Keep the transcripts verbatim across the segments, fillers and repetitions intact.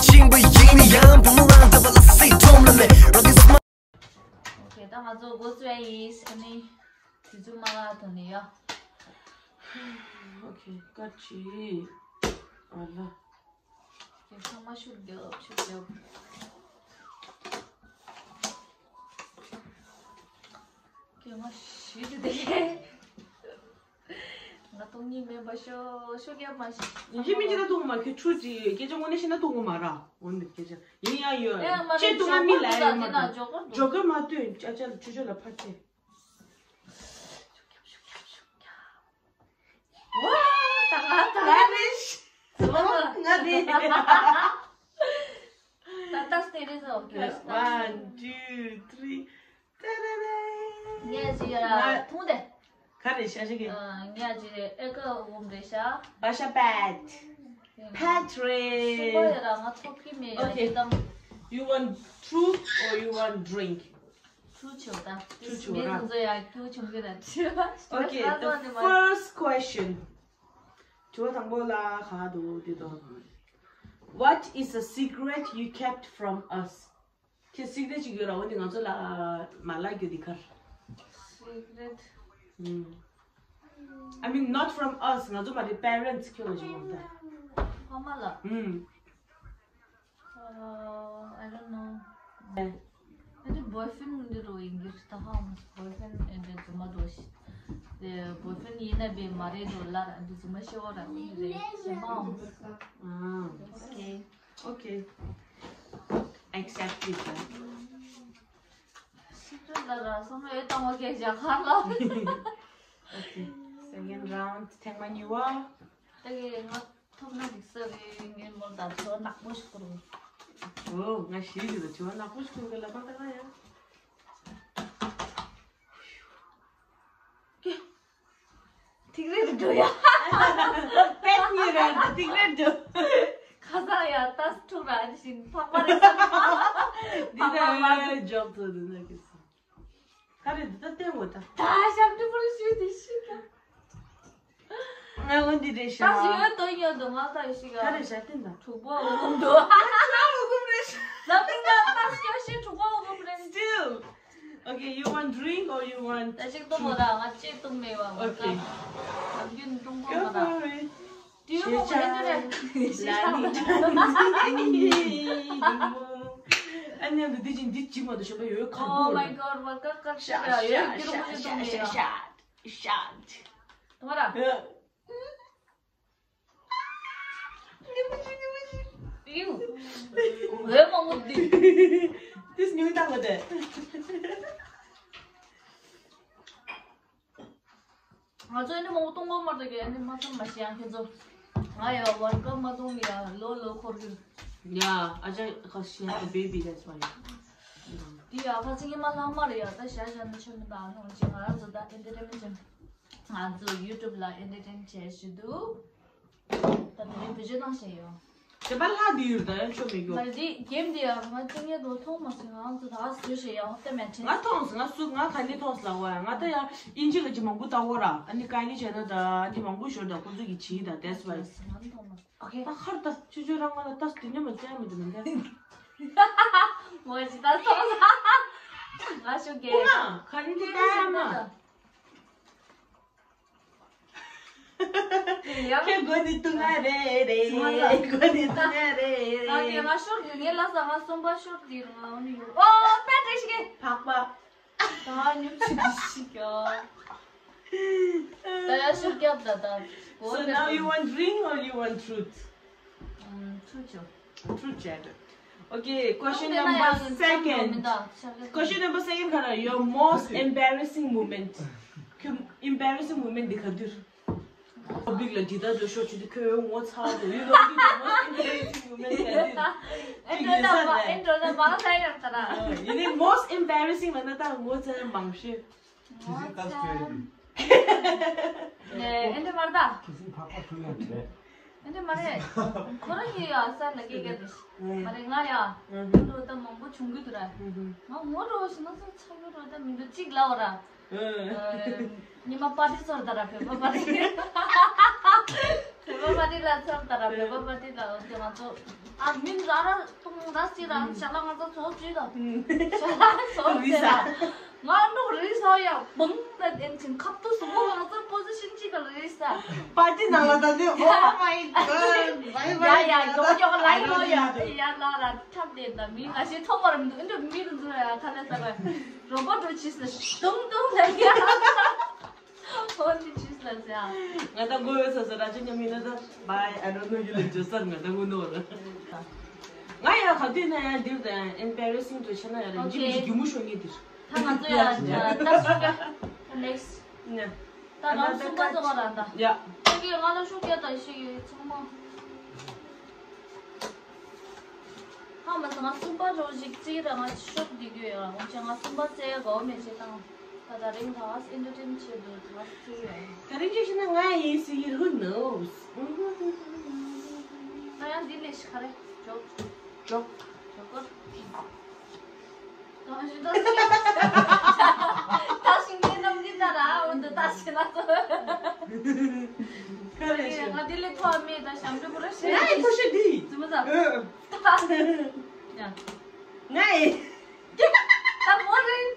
ཤིང་བུ་ཡིན་ཡང་བུ་མོ་རང་འདྲ་བ་ལ་སེ་ཁྲོམ་ལ་མེད་རང་གི་སྨ། ཨོ་ཁེ། ད་ང་ཚོ་འགོ་བཙུགས་ཡ་ཡིན། ཨ་ནི་དུས་ཚོད་མ་ལ་ཐོན་ནས་ཡ། ཨོ་ཁེ། བཀའ་དྲིན། ཨ་ལ། ཁེ་ཚང་མ་ཤུགས་རྒྱོབ་ཤུགས་རྒྱོབ། ཁེ་ང་ཤི་དུ་དེ། ང་གཏོང་ཉིན་མེད་པ་ཤོ་ཤོ་རྒྱབ་མ་ཤི། ཡིན་གཅིག་མིན་གཅིག་ན་གཏོང་མ། ཁྱོད་ཆུ་ཅི་སྐད་ཆ་དངོས་གནས་བཤད་ན་གཏོང་གི་མ་ར། འོན་ཏེ་སྐད་ཆ་ཡིན་ཡང་ཡོད། ཨེ་མ་རེད། ཅི་གཏོང་ང་མི་ལ་ཡོད་མ་རེད། ཇོ་ཀར་ལ་ཕར་ཆེ། ཝ། ད་ང་ད་ང་རེད། ང་རེད། ད་ལྟ་སྟེ་རེད་ཟོ། One, two, three. ངས་ཅི་ཡ་ཐུང་དེ། ག་རེ་ཤ་ཤ་གི། ངས་ཅི་ཨེ་ཀ་འོམ་རེད་ཤ། བ་ཤ་པད། པད་རེད། ཤུ་པ་ཡ་ར་ང་ཐོབ་ཀྱི་མེད་ཡ། Okay. ཡི་དམ། You want truth or you want drink? Truth ཆོ་ད། Truth ཆོ་ར། མེད་ཚོ་ཡ་ཁྱོད་ཆུང་གི་ར་ཆི། Okay, the first question. དྲི་བ་དང་པོ་ལ་ག་འདུག་དེ་དང་། What is a secret you kept from us? ཁྱེད་སི་ཀྲེ་ཊི་ཅིག་ཡོད་ར། འོ་འདི་ང་ཚོ་ལ་མ་ལབ་རྒྱུ་འདི་གར། Secret. ཨུམ། I mean, not from us. ང་ཚོ་མ་རེད། པེ་རེན་ཊི་ཁྱོད་ལ་ཞིག་འོང་ད། ཕ་མ་ལ། ཨུམ། Uh, I don't know. ཨེ། ཨ་ནི་བོའི་ཕྲེན་ཌི་འདི་རུ་ཡིན་གྱི་ད་ཧང་བོའི་ཕྲེན་ཌི་ཨེ་འདྲ་རྫུན་མ་འགྲོ་ཤི། དེ་བོའི་ཕྲེན་ཌི་ཡིན་ན་བས་མ་རེད་འགྲོ་ལར་ཨ་འདི་རྫུན་མ་ཤི་བ་ར་འདི་རེད་ཤི་མ་འོང་། ཨ། Okay. Okay. Accept it. ཤི་ཏུ་ལ་ར་སོ་མ་ཡོད་དང་བ་གས་བཞག་ཧ་ལ། Okay. Second round. ཐེངས་མ་གཉིས་པ། ད་གི་ང་ཐོབ་ན་འགྲིག་ས་རེད། ངས་མོ་ད་ཚོ་ནག་པོ་ཞིག་བསྐུར། ཨོ་ང་ཤི་རྒྱུ་ད་ཚོ་ནག་པོ་ཞིག་བསྐུར་གི་ལ་པ་ད་ལ་ཡ། ཀེ། ཐིག་རེ་རེ་འགྲོ་ཡ། པད་ཉི་རེ་འགྲོ་ཐིག་རེ་འགྲོ། ཁ་སང་ཡ་ཏ་ཐུག་ར་ཨ་ནི་ཞིག་ཕག་པ་རེ་ས། འདི་ད་ལ་འཇོག་ཐུབ་འདུག་ན་ཀི་སི། ག་རེ་འདི་ད་བསྟན་འོ་ད། ད་ཞབས་ཀྲི་པོ་རེ་ཞུས་ཏེ་ཤི་ཀ། ང་འོ་འདི་རེ་ཤ། ད་ཞུ་ཡོད་དོ་ཡོད་དོ་ང་ད་ཡོད་ཤི་ཀ། ག་རེ་ཤ་བསྟན་ད། གྲུག་པོ་འོ་འདུག་ང་འོ་གུམ་རེ་ཤ། ལབ་ཏིང་ད་ད་ཤི་ཤི་གྲུག་པོ་འོ་གུམ་རེ། Still. Okay, you want drink or you want? ད་ཅིག་གཏོང་མོ་ར། ང་ཅིག་གཏོང་མེད་བ་མོ་ཀ། Okay. ལབ་རྒྱུན་གཏོང་གོ་མ་ར། Go for it. Do you know what is it? ཨ་ནི་འདི་ཅིག་འདི་ཅིག་མ་དུ་ཞོགས་པ་ཡོད་ཁ་Oh my God, what ཀ་ཀ་ཤ་ཤ་ཡོད་ཀྱི་རུ་མོ་ཞིག་གཏོང་མེད་ཡ། ཤ་ཤ་ཤ། གཏོང་མ་ར། ཡུ། འོད་མང་པོ་འདི། This new time with it. ང་ཚོ་ཨ་ནི་མང་པོ་གཏོང་གོ་མ་ཐག་གི་ཨ་ནི་མ་ཚང་མ་ཤེས་ཡང་ཁྱེད་ཚོ། ང་ཡ་ཝར་ཀ་མ་གཏོང་ཡ་ལོ་ལོ་འཁོར་གི། Yeah, I just, 'cause she has a baby, that's why. འདི་ཡ་ཁ་ཚིག་ཉི་མ་ལྷག་མ་རེད་ཡ། ད་ཤ་ཤ་ནི་ཆོད་མི་འདུག་ཨ་ནི་འོན་ཅིག་ང་རང་ཚོ་ད་ཨེན་ཊར་ཊེན་མེན་ཊི་བྱེད། ང་ཚོ་ཡུ་ཊུབ་ལ་ཨེན་ཊར་ཊེན་བྱེད་བཞིན་འདུག་ད་དེ་རིང་བེད་སྤྱོད་གནང་བཞིན་ཡོད། དེ་པ་ལྷག་དེ་ཡོད་ད་ཡང་ཆོ་མེད་གྱོ། མ་རེད་དེ་གེམ་དེ་ཡང་ང་ཏིང་ཡ་རོ་མཐོང་མ་སོང་ང་ཚོ་ད་བཟོས་བཞིན་ཡང་ལྟ་མེད་དྲན། ང་མཐོང་སོང་ང་སུ་ང་ག་ནས་མཐོང་སོང་ལ་བ་ཡང་ང་ད་ཡང་ཨིན་ཇི་ག་ཅི་མང་པོ་ལྟ་བོ་ར་ཨ་ནི་ཀའི་ལི་ཇེ་ནར་ད་ཨ་ནི་མང་པོ་ཞོར་ད་ཁོ་ཚོ་གི་བྱིས་ད་that's why། ང་མཐོང་མ་སོང་། ཨོ་ཁེ། ད་ཁར་ད་ཆུ་ཆུ་རང་ང་ལ་ད་དེ་ནས་མ་བཙལ་མི་འདུག་མི་འདུག་མོ་ཅི་ད་མཐོང་སོང་ང་ཤོ་གེ། ཁོ་ན་ག་ནས་དེ་ད་ཡང་མ། ཁྱེད་མགོ་ནི་ཏུ་ང་རེ་རེ། མགོ་ནི་ཏུ་ང་རེ་རེ། ཨ་ཀེ་ང་ཤོར་དུས་ངས་ལ་ས་ང་གསུམ་པ་ཤོར་དུས་ང་འོ་ནི་ཡོད། ཨོ་པད་རེ་ཞིག་གེ། ཕག་པ། ད་ཉུག་ཆུ་དི་ཞིག་ཡ། ད་ཡ་ཤོར་རྒྱབ་ད་ད། So now you want drink or you want truth? ཨུམ། ཚུར་ཆོ། Truth chat. Okay, question number second. Question number second ག་རེ། Your most embarrassing moment. ཁྱོད་embarrassing moment འདི་ག་དུས། Public ལ་འདི་ལྟར་འགྲོ་ཤོག་ཆུ་དུས་ཁྱོད་ངོ་ཚ་འདུག་ཡུལ་ལ་འདི་most embarrassing moment ག་དུས། ཨེ་འགྲོ་ད་མ་ཨེ་འགྲོ་ད་མང་ཚ་ཡང་ད་ར། ཡིན་ནི་most embarrassing ལ་ན་ད་ངོ་ཚ་མང་ཤོས། ཨེ་འདྲ་མ་རེད་ད། ཨེ་འདྲ་མ་རེད། ཁོ་རང་གིས་ཡ་ས་ལ་སྐད་རྒྱག་དེ། མ་རེད་ང་ཡ། ངོ་རོ་ད་མང་པོ་བྱུང་གི་འདུག་ར། ང་ངོ་རོ་ཞིག་ན་ཚ་ཚ་གི་རོ་ད་མི་འདུག་གཅིག་ལབ་ར། ཉི་མ་པར་ཊི་ཚོར་ད་ར་བོད་པ་པར་ཊི། བོད་པ་པར་ཊི་ལ་འཚམས་ད་ར། བོད་པ་པར་ཊི་ལ་འོན་ཏེ་ང་ཚོ་ཨ་མིན་ར་ར་ཏུང་ར་སི་ར་ཞག་ལ་ང་ཚོ་ཚོགས་བཅུས་དང་ཞག་ལ་ཚོགས་རི་བཅུས་ས་དང་། ང་འགྲོ་རི་ས་ཡ་བང་ད་ཨེན་ཅིན་ཁབ་ཏུ་སུ་མོ་ང་ཚོ་པོ་ཟི་ཤིན་ཅིག་ག་རི་ས། པར་ཊི་ནང་ལ་ད་དེ། Oh my god, bye bye. ཡ་ཡ་མགྱོགས་མགྱོགས་ལ་ཡོང་ཡ། ཡ་ལ་ར་འཁྲབ་དེ་ད་མི་ཁ་ཤས་མཐོང་བར་མི་འདུག་འདི་མི་རུ་འཛུལ་ཡ་ཁ་ལ་ས་བ་རོ་བོ་ཊི་རུ་ཆིས་ལ་ཏུང་ཏུང་ལ་ཡ། ཨོ་དེ་ཆིས་ལ་ཟེར་ཨ། ང་ད་མགོ་ཡོད་ས་ས་ར་ཅི་ཉམས་ཡིན་ན་ད། Bye, I don't know you ལ་ཇོ་སར་ང་ད་མགོ་ནོར། ང་ཡ་ག་དུས་ན་ཡ་འདིར་ད་embarrassing དུ་ཆེ་ན་ཡ་ར་ཇི་མི་ཇི་རྒྱུ་མུ་ཤོ་ཉེ་དིར། ད་ང་ཚོ་ཡ་ད་ཤོག་ག next. ནེ། ད་རང་གསུམ་པ་ཚོ་ག་ར་ད། ཡ། ད་གི་ང་ལ་ཤོག་ག་ད་ཤི་ཡོད་ཚང་མ། ཧ་མ་ང་གསུམ་པ་རོ་ཞིག་ཙི་ར་ང་ཤོག་འདི་གི་ཡ་འོ་ཅེ་ང་གསུམ་པ་ཙེ་གོ་མེ་ཅེ་དང་། ད་ད་རིང་ད་ཨས་ཨེན་ཊར་ཊེན་ཆེད་དུ་ད་ཨས་ཀྱི་ཡོད། ད་རིང་ཅི་ཞིག་ན་ང་ཡིན་སི་ཡིར་who knows. ད་ཡང་འདི་ལས་ཤི་ཁ་རེ་ཇོག་ཇོག་ཇོག་གོ། ད་ཞིག་ད་ཞིག་ད་ཞིག་ངའི་ནམ་གྱི་ད་ར་འོ་འདི་ད་ཞིག་ན་ཚོ། ཁ་རེ་ཞིག་ང་འདི་ལས་ཐོག་མེད་ད་ཞམ་ཏུ་པུ་ར་ཞིག་ང་ཡི་ཐོ་ཤི་འདི་ཙི་མ་ཚ། ཨ། ཡ། ང་ཡི། ད་མོ་རིན།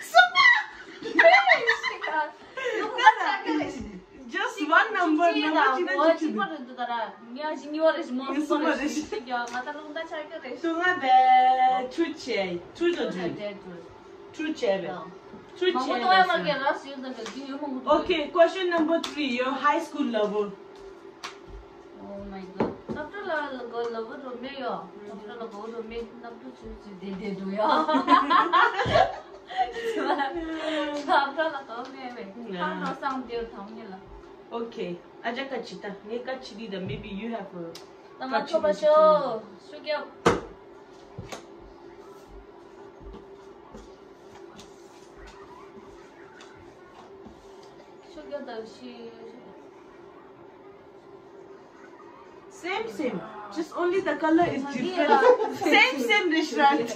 སུ་པ། Just one number, number ཅི་ན་ཅི་ཅི་ཅི་ཅི། ངས་ཞིག་ཉི་བ་རེ་ཞིག་མོ་སུ་པ་རེ་ཞིག་ཡ་ང་ད་རུང་ད་ཆ་ག་རེ་ཞིག་ཏུ་ང་བས་ཁྲུ་ཆེ་ཁྲུ་དོ་ཁྲུ་ཁྲུ་ཆེ་བས་ཁྲུ་ཆེ་བས། Okay, question number three, your high school lover. Oh my god. སློབ་གྲྭ་ལ་གོ་ལོ་བོ་རོ་མེ་ཡོ། སློབ་གྲྭ་ལ་གོ་རོ་མེ་སློབ་གྲྭ་ཆུ་ཆུ་དེ་དེ་འགྲོ་ཡོ། སློབ་གྲྭ་ལ་གོ་མེ་མེ་ཁང་ནོ་སང་དེ་ཐང་ཉེ་ལ། Okay. ཨ་ཅག་ཀ་ཅི་ད་ངས་ཀ་ཅི་དི་ད་maybe you have a ད་ང་ཐོབ་པ་ཤོ་ཤུ་རྒྱབ། ཤུ་རྒྱབ་ད་ཤི། Same, same. Just only the color is different. Same, same restaurant.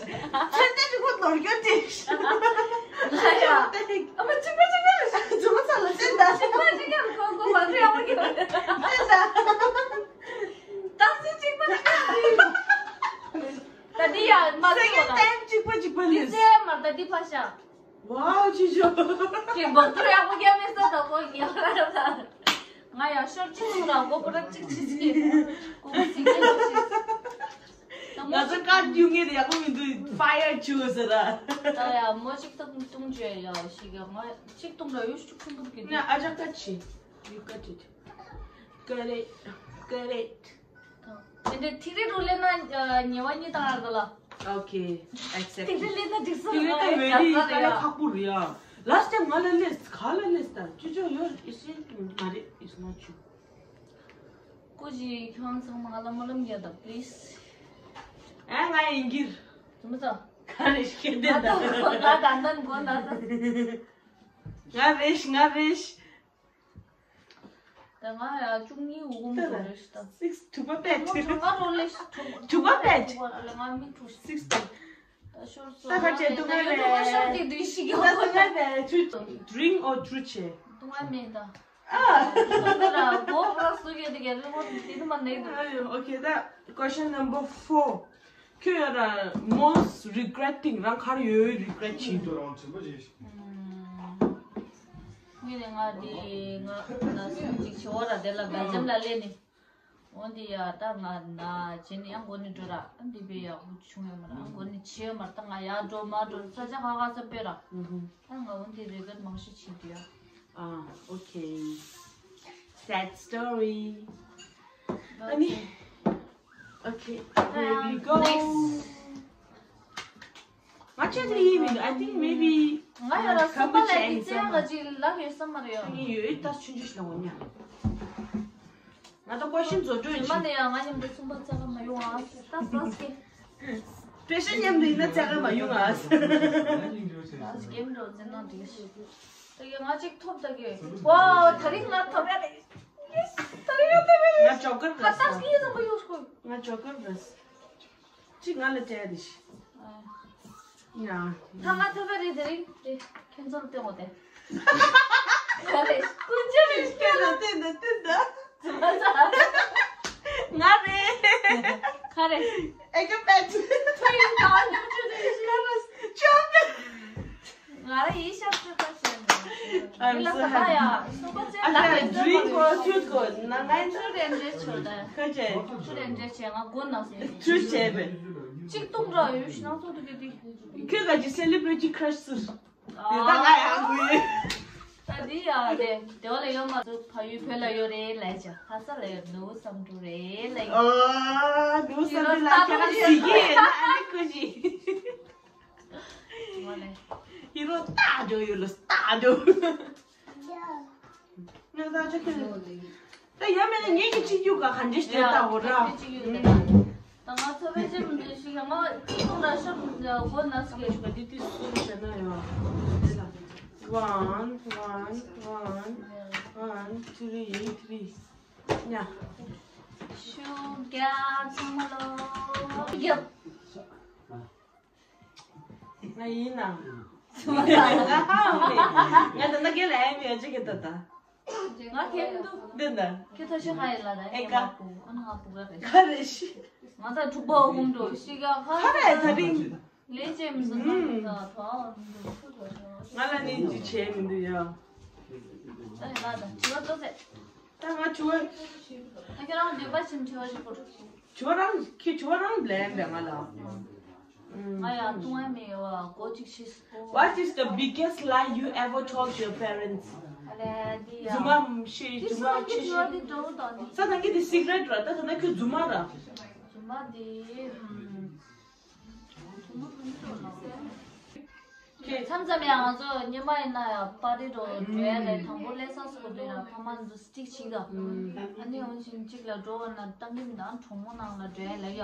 ཁྱེད་ཚོ་ཁོ་ནོར་གྱོན་ཏེ། ཨ་མ་གཅིག་པ་གཅིག་པ་རེད། ཇོ་མོ་ཚ་ལ་ཅན་ད། གཅིག་པ་གཅིག་པ་ཁོ་ཁོ་མ་ཚོ་ཡག་པོ་གྱོན། ཅན་ད། ད་སུ་གཅིག་པ་གཅིག་པ་རེད། ད་འདི་ཡ་མ་ཚོ་ཡག་པོ་གྱོན། Second time གཅིག་པ་གཅིག་པ་རེད། འདི་སེ་མ་ད་འདི་ཕ་ཤ། Wow, ཅི་ཞོ། ཀྱེ་བག་ཐུར་ཡག་པོ་རྒྱབ་མེད་ས་དང་གོ་ཡག་ལ་ར། ང་ཡང་ཤོར་ཅི་སོང་ར་གོ་པོ་ར་ཅིག་ཅིག་ཅིག་གོ་པོ་ཅིག་ཅིག་ཅིག་ང་ཚོ་ཀ་རྒྱུ་ངེད་ཡག་པོ་མི་འདུག fire ཆུ་ཟེར་ར། ད་ཡ་མོ་ཅིག་ཏུ་ཏུང་ཅེ་ཡ་ཞིག་ཡ་ང་ཅིག་ཏུང་ར་ཡུ་ཤུ་ཁུན་པུར་གི་ན་ཨ་ཅག་ཀ་ཆི། You cut it. Cut it. Cut it. དེ་འདྲའི་ཐིག་རི་རུ་ལེན་ན་ཉེ་བ་གཉིས་དང་ཨར་དོ་ལ། Okay, accept. ཐིག་རི་ལེན་ན་འགྲིག་སོང་། ཐིག་རི་ད་མེད་རི་ཡ་ཁག་པོ་རེད་ཡ། Last time ང་ལ་ལེས་ག་ལ་ལེས་ད་ཅུ་ཅོ་ཡོད་ཨི་སི་མ་རེད། It's not you. ཀུ་ཅི་ཁྱོད་ཚང་མ་ལ་མ་ལམ་ཡ་ད་please. ཨ་ང་ཡིན་གྱིར། ཙི་མ་ཚ། ག་རེ་ཤེས་ང་ད་ད་ད་ད་ད་ད་ད། ང་རེ་ཤི་ང་རེ་ཤི། ད་ང་ཡ་བཅུ་གཉིས་འོ་འོ་ད་རེ་ཤི་ད། Six དྲུག་པ་པད། ང་དྲུག་པ་རོ་ལེ་ཤི་དྲུག་པ་པད། ང་མི་དྲུག་Six པད། ད་ཤོར་སོང་། ད་ཁ་ཆེ་དུ་ང་རེ། ད་ཤོར་དེ་དུ་ཤི་གི་ད་ང་རེ། Drink or true ཆེ། དུ་ང་མེད་ད། ཨ། ཤོར་ད་ར་གོ་ར་སུ་གེ་དེ་གེ་རེ་གོ་དེ་དུ་མ་ནེ་དུ། Okay, ད་question number four. ཁྱོད་ཡ་ར་most regretting རང་ག་རེ་ཡོད་regret བྱེད་འདུག་ངས་ནས་ང་དེ་ང་ན་སུན་ཅིག་བྱེད་འོ་ར་དེ་ལ་བེལ་ཇམ་ལ་སླེབས་ནས། འོ་འདི་ཡ་ད་ང་ན་བྱེད་ནས་ཡང་འགོ་ནས་འགྲོ་ར་ཨ་འདི་བས་ཡ་ཧུ་ཆུང་ཡོད་མ་ར་ཨ་འགོ་ནས་བྱེད་ཡོད་མ་ར་ད་ང་ཡ་འགྲོ་མ་འགྲོ་ས་ཆ་ཁ་ཁ་ས་སྤོས་ར། ད་ང་འོ་འདི་regret མང་ཤོས་བྱེད་འདུག་ཡ། Ah, okay. Sad story. ཨ་ནི། Okay, here we go. ང་ཆེད་དུ་ཡིན་མི་འདུག I think maybe ང་ཡ་ར་སུ་པ་ལ་ཡི་ཙེ་ང་ཅི་ལབ་ཡོད་ས་མ་རེད་ཡ། ངས་ཡོད་ད་ཆུང་ཆུང་ཞིག་ལ་འོ་ཉ། ང་ད་ཀོ་ཤིན་བཟོ་སྤྲོད་ཅི་མ་ནས་ཡ་ང་མཉམ་དུ་སུ་པ་ཙེ་ག་མ་ཡོང་ཨ་ད་ས་སྐེ། པེ་ཤ་མཉམ་དུ་ཡིན་ན་ཙེ་ག་མ་ཡོང་ཨ། ས་སྐེ་འགྲོ་ཙེ་ན་འགྲིག་ཤི། ད་ཡ་ང་ཅིག་ཐོབ་ད་གི། ཝའོ་ད་རིང་ང་ཐོབ་ཡ་རེད། ད་རིང་ང་ཐོབ་ཡ་རེད། ང་ཇོ་ཀར་ཁ་རེད། ས་སྐེ་ཡ་ཙམ་པ་ཡོང་ཤོག་ང་ཇོ་ཀར་རེད། གཅིག་ང་ལ་སྤྲད་དེ་ཤི། ཨ། ཡ། ད་ང་ཐོབ་པ་རེད་དེ་རིང་དེ་ཁྱེད་ཚོར་སྟོན་དགོས་ཏེ། ག་རེ། ཀུན་ཅི་རེད། སྟོན་དང་སྟོན་དང་སྟོན་དང་། ང་རེད། ག་རེ། ཨེ་ཀ་པད། ཐུ་ཡིན་གང་ཉམས་ཆུ་རེད། ཁ་ར་ཅོ་པེ། ང་ར་ཡིན་ཤག་ཚོད་ལྟ་བྱས་ནས། ཡིན་ལ་ས་ད་ཡ་སོ་པ་ཚེ་ཨ་ལ་ཅག་ཌི་རིང་གོ་ཐུད་གོ་ན་ང་ཚོ་རེ་འདྲེ་ཆོ་ད། ཁ་ཅེ། ཚུ་རེ་འདྲེ་བྱས་ང་མགོ་ན་སོང་། ཚུ་བྱས་པས། གཅིག་སྟོང་ར་ཡོད་ཤི་ན་ཚོ་དུ་གི་དི། ཁྱོད་ག་ཅི་སེ་ལི་བྷི་རི་ཊི་ཁྲ་ཤི་ཟེར། དེ་ད་ང་ཡང་དགོས་ཡོད། ད་འདི་ཡ་རེད། དེ་བ་ལ་ཡོད་མ་གཏོགས་ཕ་ཡུལ་བོད་ལ་ཡོད་རེད་ལབ་ཅག་ཧ་ས་ལ་ཡོད་ནུ་བསམ་འགྲོ་རེད་ལབ་ཡོད། ཨ་ནུ་བསམ་འགྲོ་ལ་ཁྱེད་རང་གཟིགས་ཀྱི་ཡོད་ན་ཨ་ནི་ཀུ་ཅི། ཧི་རོ་ལྟ་འགྲོ་ཡོད་ལ་ལྟ་འགྲོ། ང་ད་ཅག་ཁྱེད། ད་ཡ་མེད་ན་ངེད་ཀྱི་གཅིག་རྒྱུག་ག་ག་འདྲེ་ཞིག་ལྟ་འོ་ར། ད་ང་ཚོ་བེད་སྤྱོད་མི་འདུག་ཤི་ང་ཁོང་ལ་ཤོག་འདི་འདི་སུ་བྱས་ན་ཡོད། One, one, one, one, three, three. ཉ། ཤུགས་རྒྱག་ཚང་མ་ལོ། རྒྱབ། ང་ཡིན་ན། ང་ད་ལྟ་སྐད་ལ་ཨེ་མི་ཡོད་ཅིག་གི་ད་ད། ང་ཁྱེད་མི་འདུག་འདི་འདི། ཁྱེད་ཐོ་ཤི་ཧ་ཡི་ལ་ད་ཨེ་ཀ་ཨེ་ཀ་ཨ་ན་ང་བུ་ག་རེད། ག་རེ་ཤི། ང་ད་དྲུག་པ་འོ་གུམ་འགྲོ་ཤི་ག་ཁ་ག་རེ་ད་རིང་། ལས་བྱེད་མི་འདུག་ང་ད་ཐོ་འོ་འདུག་ང་ལ་ནི་ཅི་བྱས་མི་འདུག་ཡ། ད་ཡ་ལ་ད་དྲི་བ་ཏོ་ཚེ། ད་ང་དྲི་བ། ད་ཁྱེད་རང་འདོད་པ་བྱིན་དྲི་བ་ཞིག་པོ། དྲི་བ་རང་ཁྱེད་དྲི་བ་རང་ལན་པས་ང་ལ། ང་ཡང་ལྟུང་བ་མེད་བ་གོ་ཅིག་ཤི། What is the biggest lie you ever told your parents? ཨ་ལས་འདི་ཡ། རྫུན་མ་ཤི་རྫུན་མ་ཤི་ཤི། ས་ནང་གི་འདི་སི་ཀྲེ་ཊི་ར་ད་ད་ན་ཁྱོད་རྫུན་མ་ར། རྫུན་མ་འདི། མཚམས་མཚམས་ཡང་ང་ཚོ་ཉི་མ་ཡིན་ན་ཡང་པར་ཊི་འགྲོ་འགྲོ་ཡ་ལས་དང་པོ་ལས་ས་སུ་འགྲོ་ཡ་ཕ་མ་ཚོ་སི་ཊིག་བྱེད་ད། ཨ་ནི་འོན་ཅིག་གཅིག་ལ་འགྲོ་བ་ན་ཏང་གིན་དང་གྲོགས་མོ་ནང་ལ་འགྲོ་ཡ་ལ་ཡ།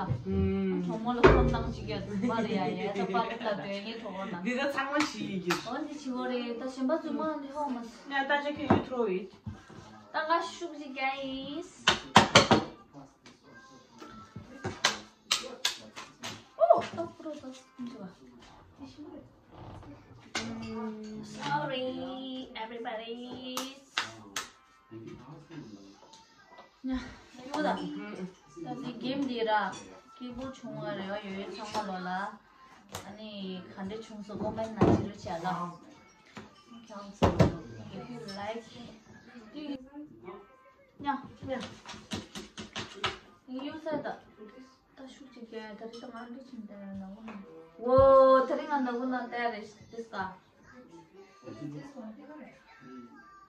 གྲོགས་མོ་ལ་ཁོམ་ནང་ཅིག་ཡ་མ་རེད་ཡ་ཡ་ད་པར་ཊི་ལ་འགྲོ་ཡ་ངའི་གྲོགས་པོ་ནང་། འདི་ད་ཚང་མ་ཞིག་ཡིན་གྱི། འོན་ཏེ་ཆི་བོ་རེད་ད་གཞན་པ་ཚོ་མ་འདི་ཧོ་མ་སི། ཡ་ད་ཅག་ཁྱོད་ཡུ་ཐོ་ཡིས། ད་ང་ཤུགས་ཅིག་རྒྱག་ཡིན། Sorry, everybody. ཡོད་ད། ད་འདི་གེམ་འདི་ར་སྐྱིད་པོ་བྱུང་བ་རེ་བ་ཡོད་ཡོད་ཚང་མ་ལོ་ལ། ཨ་ནི་ག་འདྲ་བྱུང་སོང་ཀོ་མེན་ནང་བྲིས་རོགས་བྱས་ལ། Council, if you like. ཉ། ཉ། ཡིན་ཡོད་ས་ད། ད་ཤུགས་ཅིག་རྒྱག་ད་རེས་ད་ང་འདི་ཕྱིན་ད་ཡང་ནག་པོ་ན། འོ་ད་རེས་ང་ནག་པོ་ན་ད་རེས་ཏིས་ཀ།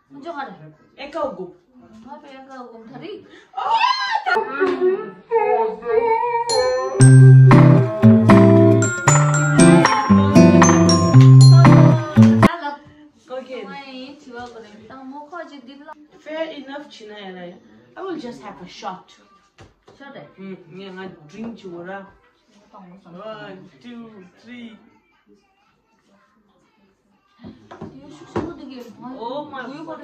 མི་འཇོག་ག་རེ། ཨེ་ཀའོ་གུབ། ང་པའི་ཨེ་ཀའོ་གུབ་ད་རེས། Okay. Fair enough ཆི་ན་ཡ་ལ་ཡ། I will just have a shot. ཤོད་དེ། ངས་ང་ཌི་རིང་ཅིག་འོ་ར། One, two, three. Oh my God.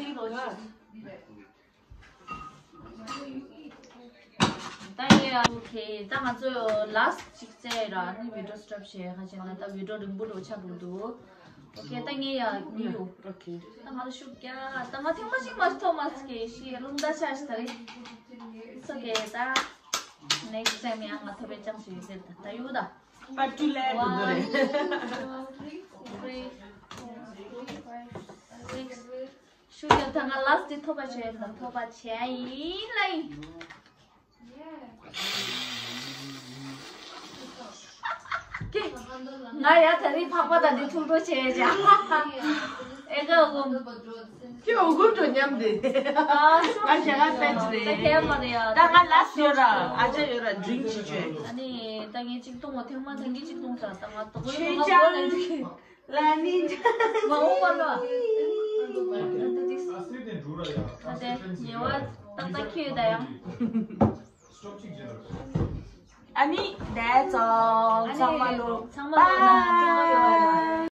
ད་ཡ། Okay. ད་ང་ཚོ་ལཱ་སི་ཊི་ཅིག་བཙལ་ར་ནི་བི་ཌི་ཡོ་སི་ཊོབ་བྱས་ཁ་ཅིག་ན་ད་བི་ཌི་ཡོ་རིང་པོ་འགྲོ་ཆགས་འགྲོ་འདུག Okay. ད་ངས་ཡ་ཡོ། Okay. ད་ང་ལ་ཤུགས་རྒྱག་ད་ང་ཐེངས་མ་གཅིག་མ་ཐོག་མ་སྐྱེ་ཤི་རླུང་རྟ་ཆགས་ཤི་ད་རེད། It's okay. ད་next time ཡང་ང་ཐོབ་པའི་ཅང་ཞིག་ཡོད་ཟེར་ད་ད་ཡོ་ད། But too late འདུག་རེད། One, two, three, four, five, six. ཤུགས་རྒྱག་ད་ང་ལཱ་སི་ཊི་ཐོབ་པ་བྱས་ད་ཐོབ་པ་བྱས་ཡིན་ལ་ཡིན། ཀེ། ང་ཡ་ད་རིང་ཕག་པ་དང་འདི་ཐུག་འགྲོ་བྱས་ཡ་ཅག་ཨེ་ཀ་འོ་གུམ། ཁྱོད་འོ་གུམ་འགྲོ་མཉམ་དེ། ང་ཞེ་ཁ་པད་ཅི་རེད། ད་ཁྱད་མ་རེད་ཡ། ད་ང་ལཱ་སི་ཡོད་ར་ཨ་ཅག་ཡོད་ར་ཌི་རིང་ཅིག་བྱོས། ཨ་ནི་ད་ངས་གཅིག་གཏོང་བ་ཐེངས་མ་ཐེངས་གཅིག་གཏོང་ས་ད་ང་ཏོག་ཙམ་ང་ཁྱོད་ཅག་ལ་ནི་མ་འོངས་པ་ལ། ད་དེ་ཉེ་བ་ཏག་ཏག་ཁྱོད་ད་ཡང་། ཨ་ནི་that's all. ཚང་མ་ལོ། ཚང་མ་ལོ་ན་ཚང་མ་ལོ་ན།